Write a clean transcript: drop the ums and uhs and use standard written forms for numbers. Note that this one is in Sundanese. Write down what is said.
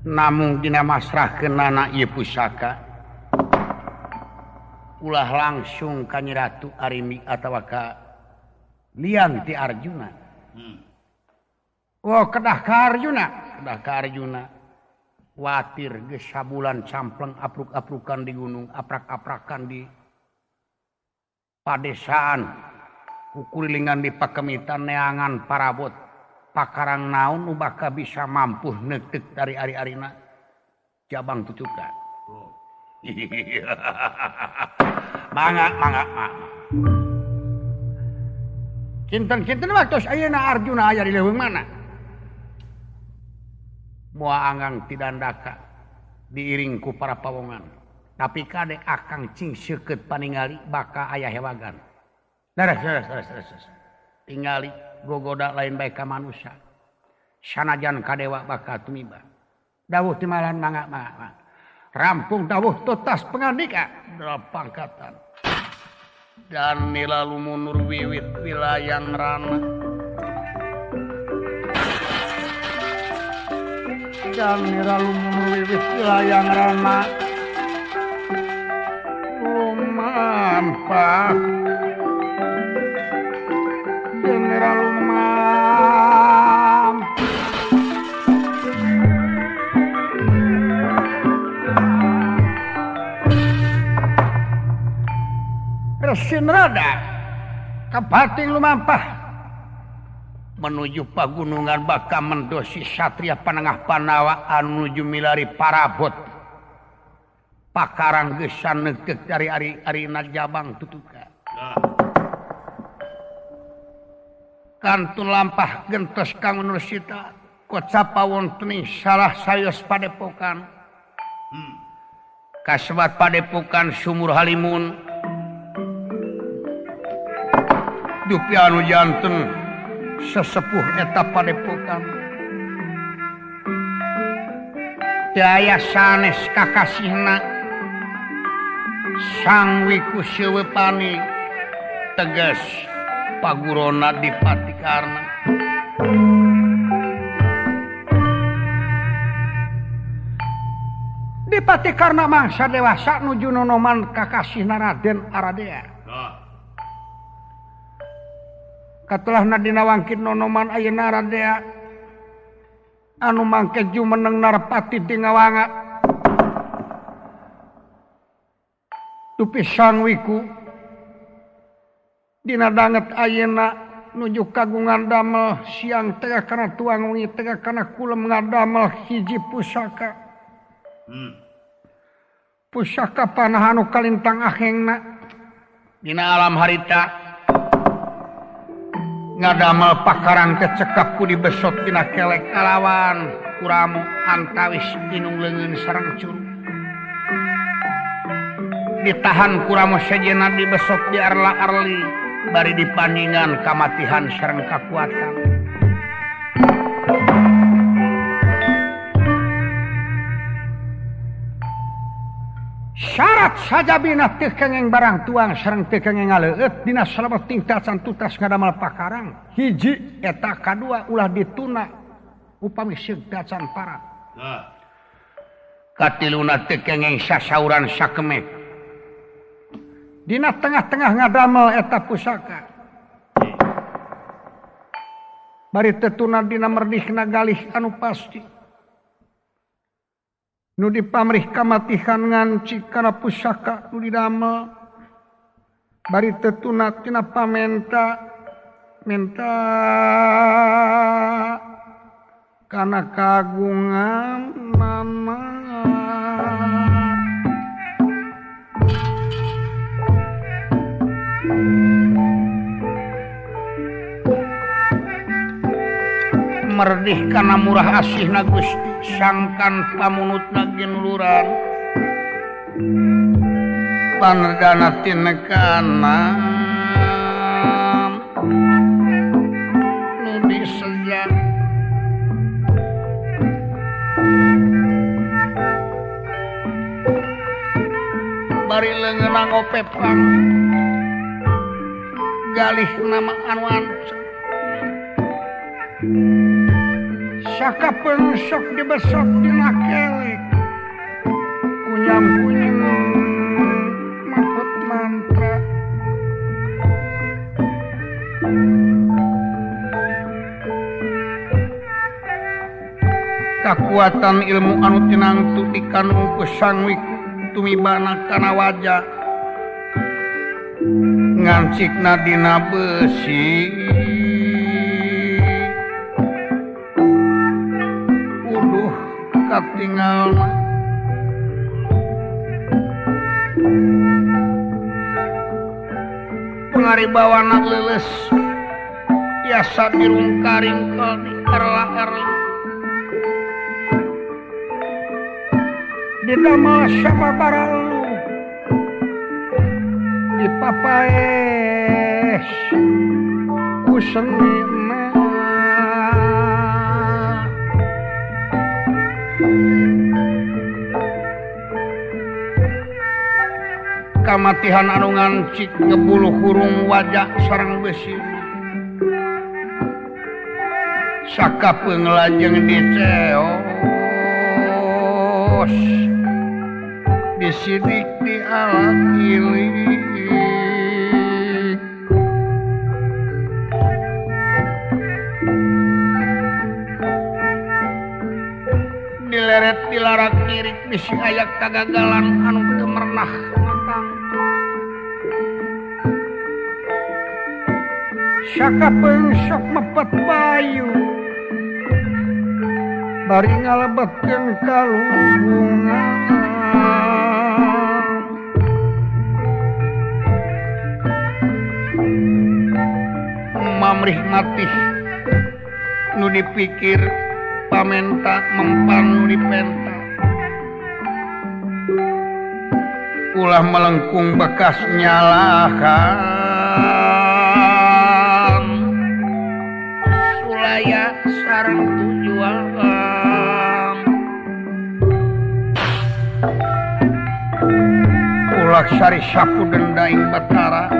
Namung dina masrahkeunana ieu pusaka ulah langsung ka Nyi Ratu Arimbi atawa ka lian ti Arjuna. Oh kedah ka Arjuna, kedah ka Arjuna. Watir geus sabulan campleng apruk-aprukan di gunung, aprak-aprakan di padesaan, kukulilingan di pakemitan neangan parabot, pakarang naon nu bakal bisa mampuh neuteuk dari ari-arina jabang tutukan. Mangga, mangga, mangga. Kinten-kinten waktu ayeuna Arjuna aya di leuweung mana? Moal anggang tidandaka diiring ku para pawongan. Tapi kade akang cing seukeut paningali baka aya hewagan. Daras, daras, daras, daras. Tingali gogoda lain bae ka manusia. Sanajan ka dewa bakal tumiba. Dawuh timalan mangga, mangga, mangga. Rampung dawuh tutas pangandika dalam pangkatan. Dan nila lumunur wiwit wilayang rana. Dan nila lumunur wiwit wilayang rana. Lumampah. Dan nila lumam. Resin rada kapating lumampah menuju pagunungan baka mendosi satria panengah Pandawa anu nuju milari parabot pakarang gesan neuteuk dari ari-arina jabang tutuka. Kantun lampah gentos kang Nursita kocapa wonten salah sayos padepokan. Kasebat padepokan Sumur Halimun dupi anu janten sesepuh eta padepokan. Teu aya sanes kakasihna Sang Wiku Sewepani tegas pagurona Dipati Karna. Dipati Karna mangsa dewasa nuju nonoman kakasihna Raden Aradea. Katelahna dina wangkit nonoman ayeuna Aradea anu mangke jumeneng narpati di ngawanga. Dupi Sang Wiku dina danget ayeuna nuju kagungan damel siang teh kana tuang wengi teh kana kulem ngadamel hiji pusaka. Pusaka panah anu kalintang ahengna dina alam harita ngadamel pakarang kecekap ku dibesot dina kelek kalawan kuramu antawis inung leungeun sareng curu. Ditahan kuramu sejenna dibesot di arla-arli bari dipandingan kamatihan sareng kakuatan. Syarat sajabina teu kengeng barang tuang sareng teu kengeng ngaleueut dina salameting tacan tutas ngadamel pakarang. Hiji eta kadua ulah dituna upami seug tacan parah. Katiluna teu kengeng sasauran sakemek. Dina tengah-tengah ngadamel eta pusaka. Bari tetuna dina merdihna galih anu pasti. Nu dipamrih kamatihan nganci kana pusaka nu didamel. Bari tetuna tina pamenta menta kana kagungan mama. Merdih kana murah asihna Gusti sangkan pamunutna ginuluran panerdana tinekana nu diseja bari leungeunna ngopepang galih nama anu ancem sakapeung sok dibesot dina kelek. Kunyam-kunyam mapet mantra. Kakuatan ilmu anu tinangtu dikandung ku Sang Wiku tumibana kana wajah ngancikna dina besi. Uduh katingalna pangaribawana leuleus biasa dirungkaringkel di erla-erli didamel sababaralu dipapaes ku senina. Kamatihan anu ngancik ngebuluh hurung wajah sareng besi sakapeung lajeng diceos disidik di alat ilik. Dileret dilarak lirik bisi aya kagagalan anu teu mernah matang. Sakapeung sok mepet bayu bari ngalebetkeun kalungan. Mamrih matih nu dipikir pamenta mempan nu dipenta ulah melengkung bekas nyalahan sulaya sareng tujuan. Ulah sari sapu denda ing Batara.